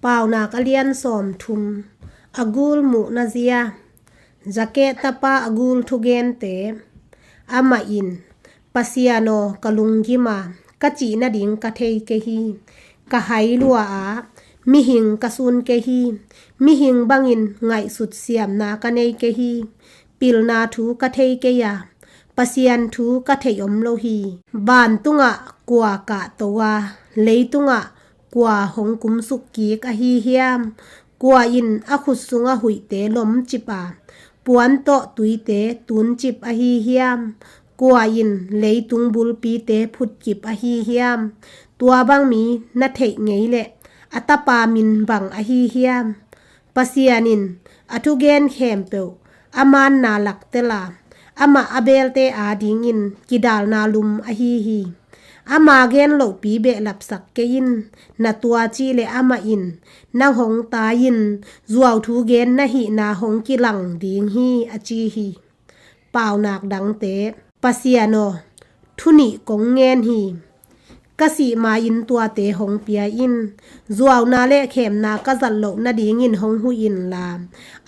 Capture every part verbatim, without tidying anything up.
Paunak a lian sawmthum, a gul muhna zia. Zake tapa a gul thugente. Amah in, Pasian aw, ka lunggim a, ka cih nading ka thei kei hi. Ka hai lua a, mihing ka sun kei hi. Mihing bangin ngaihsut siamna ka nei kei hi. Pilna thu ka thei kei a, Pasian thu ka theih om lo hi. Vantungah kua kahto a, leitungah kua hong kumsuk kik ahi hiam? Kua in a khut sungah huihte lomcip a, puan tawh tuite tuncip ahi hiam? Kua in leitung bulpite phutkip ahi hiam? Tua bang mi na theih ngei leh a tapa min bang ahi hiam? Pasian in a thugen khempeuh a manna laktel a, amah a belte adingin kidalna lum ahi hi. Ama gen lohpi behlapsak kei in, na tua cih leh amah in nang hong tai in, zuau thu gen na hihna hong kilang ding hi, a ci hi. Paunak dangte. Pasian aw, thu nih kong ngen hi. Ka sih ma-in tuate hong pia in, zuauna le khemna ka zat loh nadingin hong huh inla,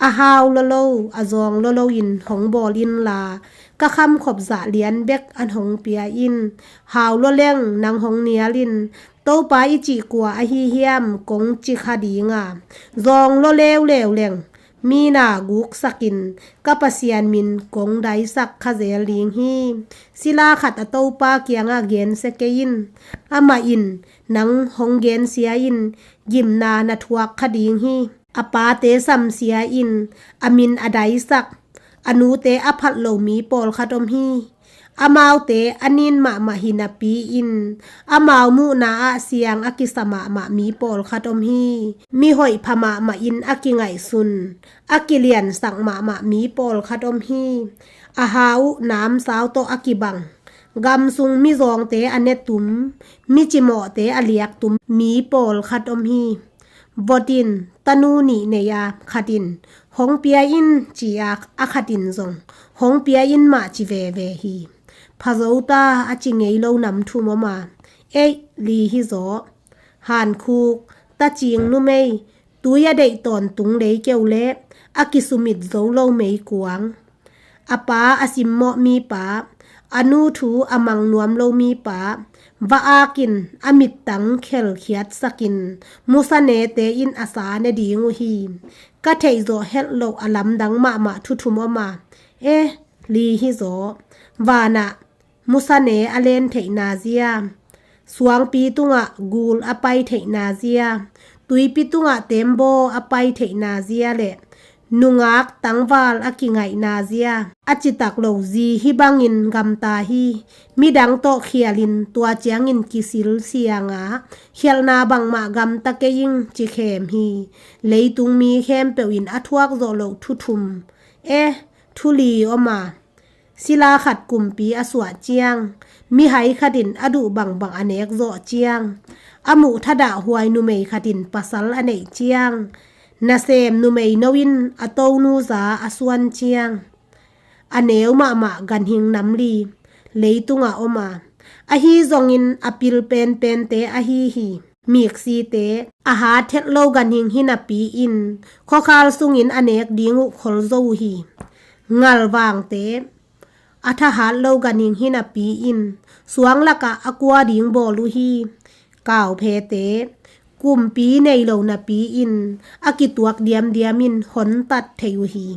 a hau lolo, a zawng lolo in hong bawl inla, ka khamkhop zah lian bek an hong pia in, hau loleng nang hong nial in, Topa i cih kua ahi hiam, kong ci kha ding a, zawng lo leuleu leng, mi na guksakin ka Pasian min kong daisak kha zel ding hi. Sila khat a topa kiangah gensia kei in. Amah in nang hong gensia in, gimna na thuak kha ding hi. A pate samsia in, a min a daisak, a nute a phat lo mi pawlkhat om hi. Amaute a nin mahmah hi napi-in, amau muhna ah siang a kisa mahmah mi pawlkhat om hi. Mihoih pha mahmah in a kingaihsun, a kiliansak mahmah mi pawlkhat om hi. A ha uh namsau tawh a kibang, gam sung mizawngte a netum, micimawhte a liaktum mi pawlkhat om hi. Vot in, tanu nih nei a, khat in hong pia in ci a, a khat in zong hong pia in mah ci veve hi. Pha zo ta, a ci ngei lo nam thum om a, ei, li hi zaw. Hankhuk, tacing numei, tui a deih tawntung leikeu le a kisumit zo lo meikuang. A pa a simmawh mipa, a nu thu a mang nuam lo mipa, va-akin a mittang khelkhiatsakin musanete in a sa ne ding uh hi. Ka theihzawh helh loh a lamdang mahmah thu thum om a, eh, li hi zaw. Vanah musane a len theihna zia, suangpi tungah gul a pai theihna zia, tuipi tungah tembaw a pai theihna zia le nungak tangval a kingaihna zia, a citak lo zi hi bangin gamta hi. Midang tawh khialin tua ciangin kisil sianga, khialhna bangmah gamta kei ing ci khem hi. Leitung mi khempeuh in a thuak zawh loh thu thum, eh, thu li om a. Sila khat kumpi a suah ciang, mihai khat in a duh bangbang a nek zawh ciang, a muh thadah huai numei khat in pasal a neih ciang, nasem numei no in a tonu za a suan ciang, a neu mahmah ganhing nam li leitungah om a, ahi zongin a pil penpente ahi hi. Miksite, a hat het lo ganhing hi napi-in, khuakhal sungin a nek ding uh khol zo uh hi. Ngalvangte, a thahat lo ganhing hi napi-in, suang lakah a kua ding bawl uh hi. Kauphete, kumpi nei lo napi-in, a kituak diamdiamin hontat thei uh hi.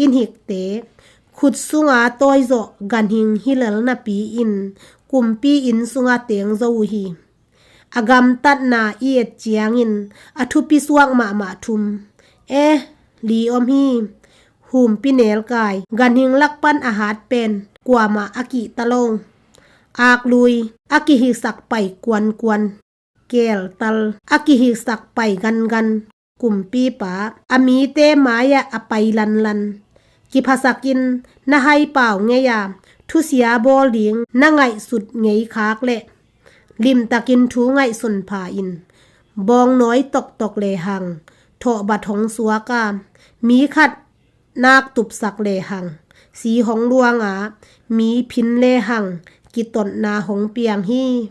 Inhikte, khut sunga tawizawh ganhing hi lel napi-in, kumpi inn sunga teng zo uh hi. A gamtatna i et ciangin a thupi suak mahmah thum, eh, li om hi. Humpi nelkai, ganhing lakpan a hat pen kuamah a kihta lo. Aklui, a kihiksak pai kuankuan. Keltal, a kihiksak pai gangan. Kumpipa, a mite mai-ah a pai lanlan. Kiphasakin na haipau ngei-a, thusia bawl ding na ngaihsut ngei khak leh, limtakin thu ngaihsun pha-in, bawngnawi toktok lehang, thawhbat hong suak a, mi khat nak tupsak lehang, si hong luang a, mi phin lehang, kitotna hong piang hi.